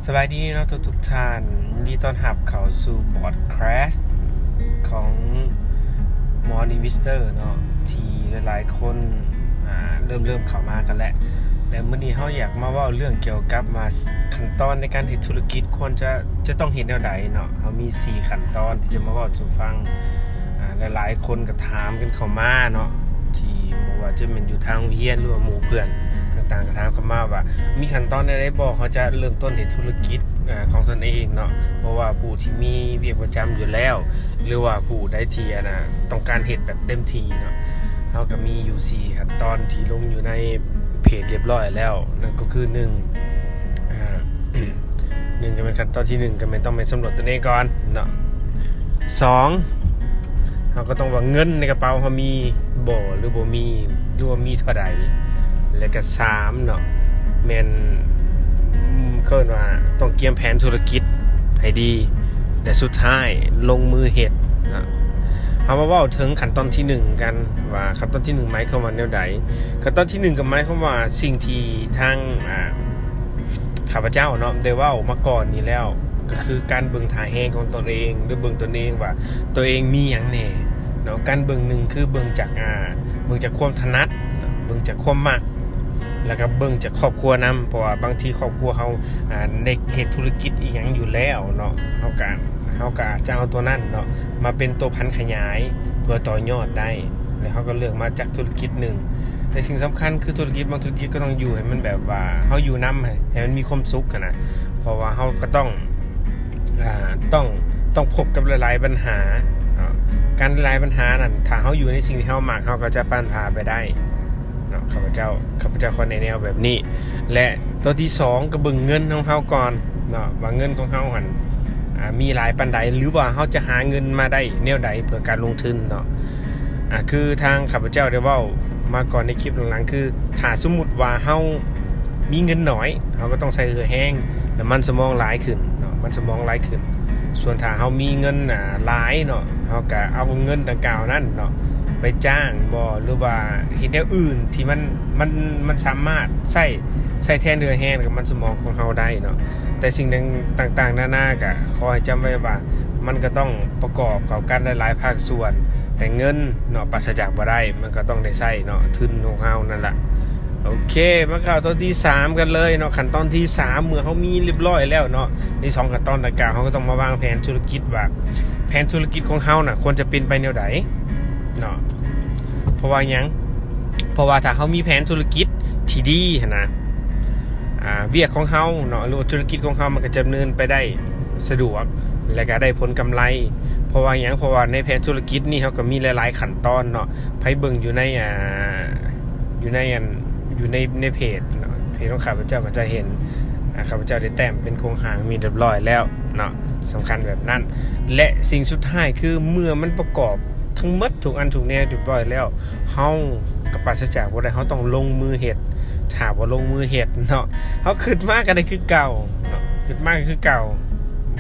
ສະບາຍດີເນາະທຸກໆທ່ານ, ຍິນດີຕ້ອນຮັບເຂົ້າສູ່ podcast ຂອງ Morning Vista ເນາະ ທີ່ຫຼາຍໆຄົນ ອ່າ ເລີ່ມ ເລີ່ມເຂົ້າມາກັນແລ້ວ. ແລະ ມື້ນີ້ເຮົາຢາກມາເວົ້າເລື່ອງກ່ຽວກັບວ່າ ຂັ້ນຕອນໃນການເຮັດທຸລະກິດຄວນຈະ ຈະຕ້ອງເຮັດແນວໃດເນາະ. ເຮົາມີສີ່ຂັ້ນຕອນທີ່ຈະມາເວົ້າສູ່ຟັງ. ອ່າ ຫຼາຍໆຄົນກໍຖາມກັນເຂົ້າມາເນາະ ທີ່ບໍ່ວ່າຈະແມ່ນຢູ່ທາງໂຮງຮຽນ ຫຼືວ່າໝູ່ເພື່ອນຕ່າງໆ ກໍຖາມເຂົ້າມາວ່າ ມີຂັ້ນຕອນໃດໆບໍ່ ເຮົາຈະເລີ່ມຕົ້ນເຮັດທຸລະກິດ ອ່າ ຂອງຕົນເອງເນາະ. ບໍ່ວ່າຜູ້ທີ່ມີວຽກປະຈຳຢູ່ແລ້ວ ຫຼືວ່າຜູ້ໃດທີ່ ອັນນ່າ ຕ້ອງການເຮັດແບບເຕັມທີ່ເນາະ, ເຮົາກໍມີຢູ່ສີ່ຂັ້ນຕອນທີ່ລົງຢູ່ໃນເພຈຮຽບຮ້ອຍແລ້ວ. ນັ້ນກໍຄື ໜຶ່ງ ອ່າ ໜຶ່ງກໍແມ່ນ ຂັ້ນຕອນທີໜຶ່ງ ກໍແມ່ນຕ້ອງແມ່ນສຳຫຼວດຕົນເອງກ່ອນເນາະ. ສອງ ເຮົາກໍຕ້ອງວ່າເງິນໃນກະເປົາເຮົາມີບໍ່ ຫຼືບໍ່ມີ ຫຼືວ່າມີເທົ່າໃດ. ແລະກະ ສາມ ເນາະ ແມ່ນ ເອີ້ນວ່າຕ້ອງກຽມແຜນທຸລະກິດໃຫ້ດີ ແລະສຸດທ້າຍລົງມືເຮັດເນາະ. ເຮົາມາເວົ້າເຖິງຂັ້ນຕອນທີໜຶ່ງກັນ ວ່າຂັ້ນຕອນທີໜຶ່ງໝາຍຄວາມວ່າແນວໃດ. ຂັ້ນຕອນທີໜຶ່ງກໍໝາຍຄວາມວ່າສິ່ງທີ່ທາງ ອ່າ ຂ້າພະເຈົ້າເນາະ ໄດ້ເວົ້າມາກ່ອນນີ້ແລ້ວ ກໍຄືການເບິ່ງທ່າແຮງຂອງຕົນເອງ ຫຼືເບິ່ງຕົນເອງວ່າຕົວເອງມີຫຍັງແດ່ເນາະ. ການເບິ່ງ ໜຶ່ງ ຄືເບິ່ງຈາກ ອ່າ ເບິ່ງຈາກຄວາມຖະໜັດເນາະ, ເບິ່ງຈາກຄວາມມັກ ແລ້ວກໍເບິ່ງຈາກຄອບຄົວນຳ ເພາະວ່າບາງທີຄອບຄົວເຮົາ ອ່າ ໄດ້ເຮັດທຸລະກິດອີ່ຫຍັງຢູ່ແລ້ວເນາະ, ເຮົາກໍ ເຮົາກໍອາດຈະເອົາຕົວນັ້ນເນາະ ມາເປັນຕົວຜັນຂະຫຍາຍເພື່ອຕໍ່ຍອດໄດ້ ແລ້ວເຮົາກໍເລືອກມາຈາກທຸລະກິດໜຶ່ງ. ແຕ່ສິ່ງສຳຄັນຄືທຸລະກິດບາງທຸລະກິດກໍຕ້ອງຢູ່ໃຫ້ມັນແບບວ່າເຮົາຢູ່ນຳໃຫ້ ໃຫ້ມັນມີຄວາມສຸກຫັ້ນນະ, ເພາະວ່າເຮົາກໍຕ້ອງ ອ່າ ຕ້ອງ ຕ້ອງພົບກັບຫຼາຍໆບັນຫາເນາະ. ການຫຼາຍໆບັນຫານັ້ນ ຖ້າເຮົາຢູ່ໃນສິ່ງທີ່ເຮົາມັກ ເຮົາກໍຈະຜ່ານຜ່າໄປໄດ້ເນາະ. ຂ້າພະເຈົ້າ ຂ້າພະເຈົ້າຂໍແນະແນວແບບນີ້. ແລະ ຕົວທີສອງ ກໍເບິ່ງເງິນຂອງເຮົາກ່ອນເນາະ ວ່າເງິນຂອງເຮົາຫັ້ນ ອ່າ ມີຫຼາຍປານໃດ ຫຼືວ່າເຮົາຈະຫາເງິນມາໄດ້ແນວໃດເພື່ອການລົງທຶນເນາະ. ອ່າ ຄືທາງຂ້າພະເຈົ້າໄດ້ເວົ້າມາກ່ອນໃນຄລິບຫຼັງໆ ຄື ຖ້າສົມມຸດວ່າເຮົາມີເງິນໜ້ອຍ ເຮົາກໍຕ້ອງໃຊ້ເຫື່ອແຮງ ແລະ ມັນສະໝອງຫຼາຍຂຶ້ນເນາະ ມັນສະໝອງຫຼາຍຂຶ້ນ. ສ່ວນຖ້າເຮົາມີເງິນ ອ່າ ຫຼາຍເນາະ ເຮົາກໍເອົາເງິນດັ່ງກ່າວນັ້ນເນາະ ໄປຈ້າງບໍ ຫຼືວ່າເຮັດແນວອື່ນທີ່ມັນ ມັນ ມັນສາມາດໃຊ້ ໃຊ້ແທນເຫື່ອແຮງ ແລ້ວກໍມັນສະໝອງຂອງເຮົາໄດ້ເນາະ. ແຕ່ສິ່ງຕ່າງໆນານາ ກໍຂໍໃຫ້ຈຳໄວ້ວ່າ ມັນກໍຕ້ອງປະກອບເຂົ້າກັນຫຼາຍໆພາກສ່ວນ, ແຕ່ເງິນເນາະ ປາສະຈາກບໍ່ໄດ້ ມັນກໍຕ້ອງໄດ້ໃຊ້ເນາະ ທຶນຂອງເຮົານັ້ນລະ. ໂອເຄ ມາເຂົ້າຕອນທີສາມກັນເລີຍເນາະ. ຂັ້ນຕອນທີສາມ ເມື່ອເຮົາມີຮຽບຮ້ອຍແລ້ວເນາະ ໃນສອງຂັ້ນຕອນດັ່ງກ່າວ ເຮົາກໍຕ້ອງມາວາງແຜນທຸລະກິດວ່າ ແຜນທຸລະກິດຂອງເຮົານະ ຄວນຈະເປັນໄປແນວໃດເນາະ. ເພາະວ່າຫຍັງ? ເພາະວ່າຖ້າເຮົາມີແຜນທຸລະກິດທີ່ດີຫັ້ນນະ ອ່າ ວຽກຂອງເຮົາເນາະ ຫຼືວ່າທຸລະກິດຂອງເຮົາ ມັນກໍຈະດຳເນີນໄປໄດ້ສະດວກ ແລະ ກໍໄດ້ຜົນກຳໄລ. ເພາະວ່າຫຍັງ? ເພາະວ່າໃນແຜນທຸລະກິດນີ້ ເຮົາກໍມີຫຼາຍໆຂັ້ນຕອນເນາະ. ໃຜເບິ່ງຢູ່ໃນ ອ່າ ຢູ່ໃນອັນ ຢູ່ໃນ ໃນເພຈເນາະ ເພຈຂອງຂ້າພະເຈົ້າກໍຈະເຫັນ ອ່າ ຂ້າພະເຈົ້າໄດ້ແຕ້ມເປັນໂຄງຮ່າງມີຮຽບຮ້ອຍແລ້ວເນາະ ສຳຄັນແບບນັ້ນ. ແລະ ສິ່ງສຸດທ້າຍຄື ເມື່ອມັນປະກອບທັງໝົດທຸກອັນທຸກແນວຮຽບຮ້ອຍແລ້ວ ເຮົາກໍປາສະຈາກບໍ່ໄດ້ ເຮົາຕ້ອງລົງມືເຮັດ. ຖ້າບໍ່ລົງມືເຮັດເນາະ ເຮົາຄຶດມາກໍໄດ້ຄືເກົ່າເນາະ ຄຶດມາກໍຄືເກົ່າ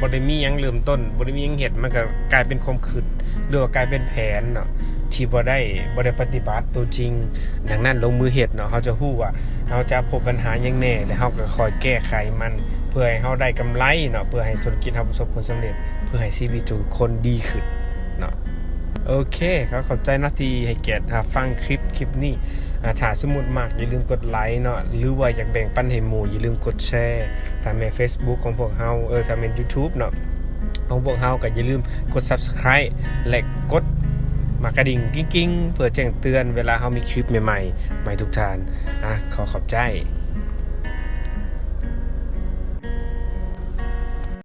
ບໍ່ໄດ້ມີຫຍັງເລີ່ມຕົ້ນ ບໍ່ໄດ້ມີຫຍັງເຮັດ ມັນກໍກາຍເປັນຄວາມຄຶດ ຫຼືວ່າກາຍເປັນແຜນເນາະ ທີ່ບໍ່ໄດ້ ບໍ່ໄດ້ປະຕິບັດຕົວຈິງ. ດັ່ງນັ້ນ ລົງມືເຮັດເນາະ ເຮົາຈະຮູ້ວ່າເຮົາຈະພົບບັນຫາຫຍັງແດ່ ແລະ ເຮົາກໍຄ່ອຍແກ້ໄຂມັນ ເພື່ອໃຫ້ເຮົາໄດ້ກຳໄລເນາະ ເພື່ອໃຫ້ທຸລະກິດເຮົາປະສົບຜົນສຳເລັດ ເພື່ອໃຫ້ຊີວິດທຸກຄົນດີຂຶ້ນເນາະ. ໂອເຄ ຂໍຂອບໃຈເນາະ ທີ່ໃຫ້ກຽດຮັບຟັງຄລິບ ຄລິບນີ້. ອ່າ ຖ້າສົມມຸດມັກ ຢ່າລືມກົດໄລເນາະ ຫຼືວ່າຢາກແບ່ງປັນໃຫ້ໝູ່ ຢ່າລືມກົດແຊ. ຖ້າແມ່ນເຟສບຸກຂອງພວກເຮົາ ເອີ ຖ້າແມ່ນຢູທູບເນາະ ຂອງພວກເຮົາ ກໍຢ່າລືມກົດຊັບສະໄຄຣບ໌ ແລະ ກົດໝາກກະດິ່ງກິ້ງໆ ເພື່ອແຈ້ງເຕືອນເວລາເຮົາມີຄລິບໃໝ່ໆ ມາໃຫ້ທຸກທ່ານ. ອ່າ ຂໍຂອບໃຈ.